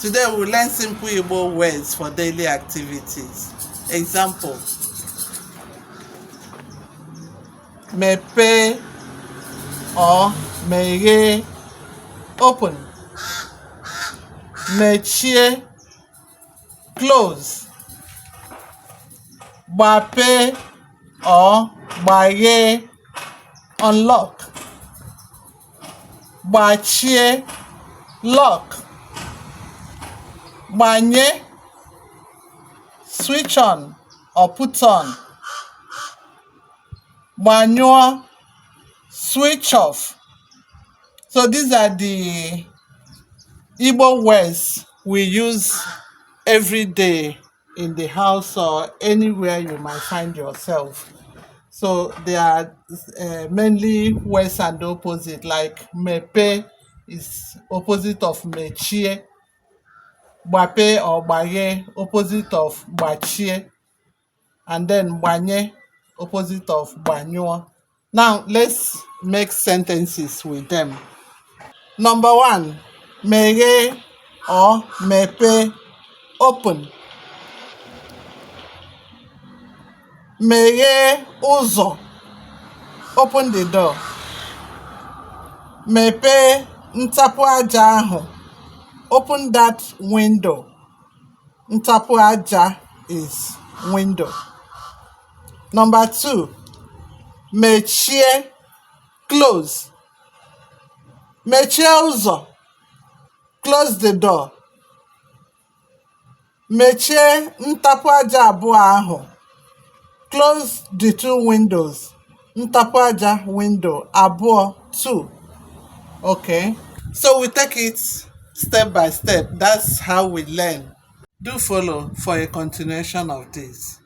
Today we'll learn simple Igbo words for daily activities. Example: mepe or meghe, open. Mechie, close. Gbape or gbaghe, unlock. Gbachie, lock. Gbanye, switch on or put on. Gbanyụọ, switch off. So these are the Igbo words we use every day in the house or anywhere you might find yourself. So they are mainly words and opposite, like mepe is opposite of mechie, gbape or gbaghe opposite of gbachie, and then gbanye opposite of gbanyụọ. Now let's make sentences with them. Number 1, meghe or mepe, open. Meghe ụzọ, open the door. Mepee ntapu aja ahụ, open that window. Ntapu aja is window. Number 2, mechie, close. Mechie ụzọ, close the door. Mechie ntapu aja abụọ ahụ, close the 2 windows. Ntapu aja window abụọ, 2. Okay, so we take it step by step. That's how we learn. Do follow for a continuation of this.